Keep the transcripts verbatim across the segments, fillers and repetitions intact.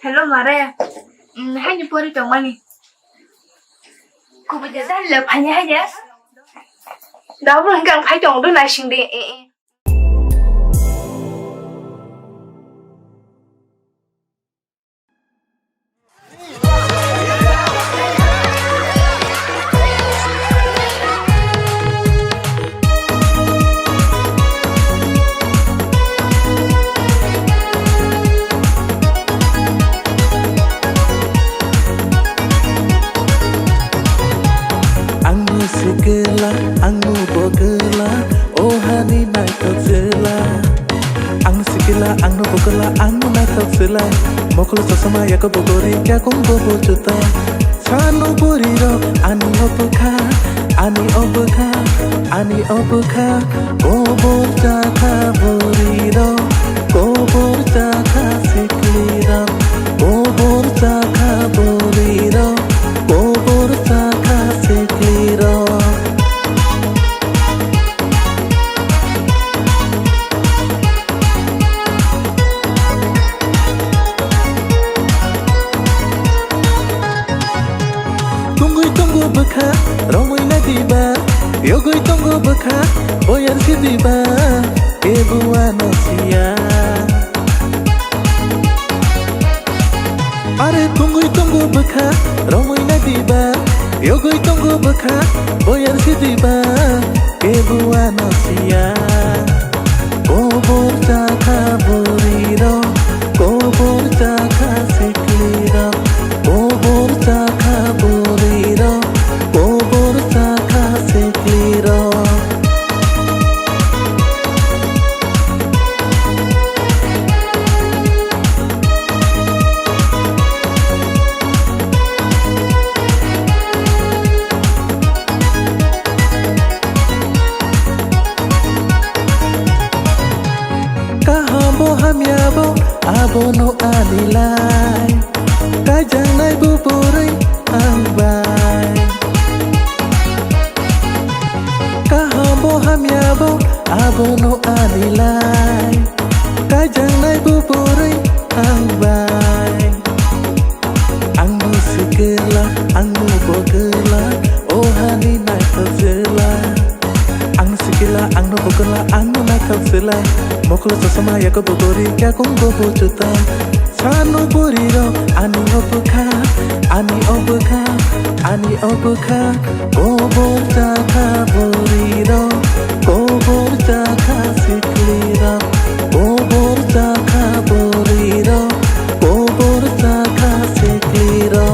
Hello, mare. Mm, haini pori tongmani. Kubui de dal le phani haide. Double hingke ang phai tong do naising de. Eh, eh. Ang no sikila, ang no bogila, o hani naithok sila. Ang sikila, ang no bogila, ang no naithok sila. Mokolo chosma yako bogori, kya kung bobo juta. Salo buri ro, ani obukha, ani obukha, ani obukha. Kobor chakha buri ro, kobor chakha sikli ro, kobor chakha buri ro, kobor chakha sikli ro. Tungui tongo bwkha, romwi na diba, yogwi tongo bwkha, boyar si diba, kebu ano siya. Are tungui tongo bwkha, romwi na diba, yogwi tongo bwkha, boyar si diba, kebu ano siya. Kobor chakha buri ro, kobor chakha sikli ro, kobor chakha buri ro, kobor chakha sikli ro. Kaham bo hamya bo, abono ani lai. Kaijaknai bo bwrwi ang bai. Kaham bo hamya bo, abono ani lai. Kaijaknai bo bwrwi ang bai. Ang no sikila, ang no bogila, o hani naithok sila. Ang sikila, ang no bogila, ang no naithok sila. Mokolo chosma yako bogori, kya kung bobo juta. Sano buri ro, ani obukha, ani obukha, ani obukha. Kobor chakha buri ro, kobor chakha sikli ro, kobor chakha buri ro, kobor chakha sikli ro.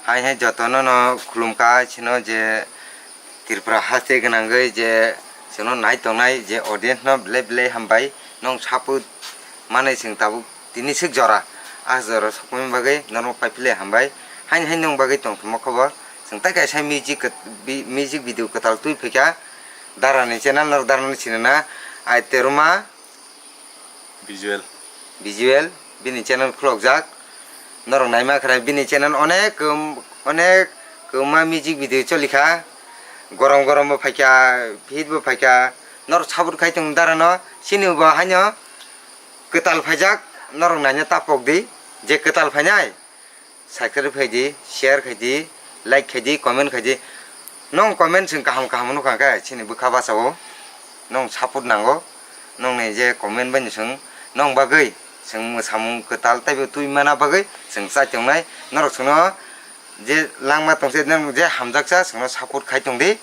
Hai hai jotono no khulumkha chwngno je Tripura haste gwnangwi je chwngno nai tongnai je audience no belai belai hambai, nwng support manwi chwng tabuk tini swk jora, ah jora sokmani bagwi norok pai philai hambai. Haini haini nwng bagwi tongthokma khobor, chwng tai kaisa music kwt-, bi-, music video kwtal twi phaikha Darani channel, norok Darani sinina, ai Teruma. Visual. Visual, bini channel khulokjak. Norok naima khna bini channel onek, um, onek kwbangma music video cholikha. Gorom gorom bo phaikha, hit bo phaikha. Norok support khai tong Darano, chini bo haino kwtal phaijak, norok naina ta pokdi, je kwtal phainai. Subscribe khai di, share khai di, like khai di, comment khai di. Nwng comment chwng kaham kaham nukha khe chini bwkha bachao. Nwng support nango. Nwngni je comment bai chwng nwng bagwi chwng mwsamung kwtal teibo twi mana bagwi chwng chai tongnai. Norok chwngno je langma tongse nwng je hamjaksa chwngno support khai tongdi.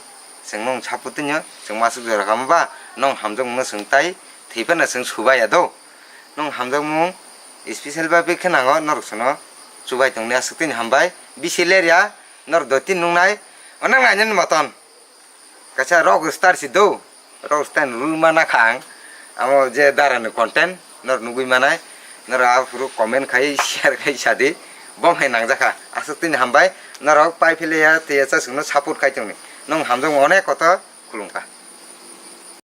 Chwng nwng support twnio chwng masuk jora kamo ba nwng hamjakmungno chwng tai thwi phano chwng subai ya do. Nwng hamjakmung special ba bikhe nango norok sono chubai tongni aswk tini hambai. Bisi lerya norok dottin nungnai. Onang nainani moton. Kaisa rock star si do. Rock star rwma nakha ang. Amo je Darani content norok nugui manai. Norok aphuru comment khai, share khai sadi. Bom hai nangjakha. Aswk tini hambai. Norok pai philya tei ya chasukno support khai tongni. Nwng hamjakmung onek kotor khulumkha.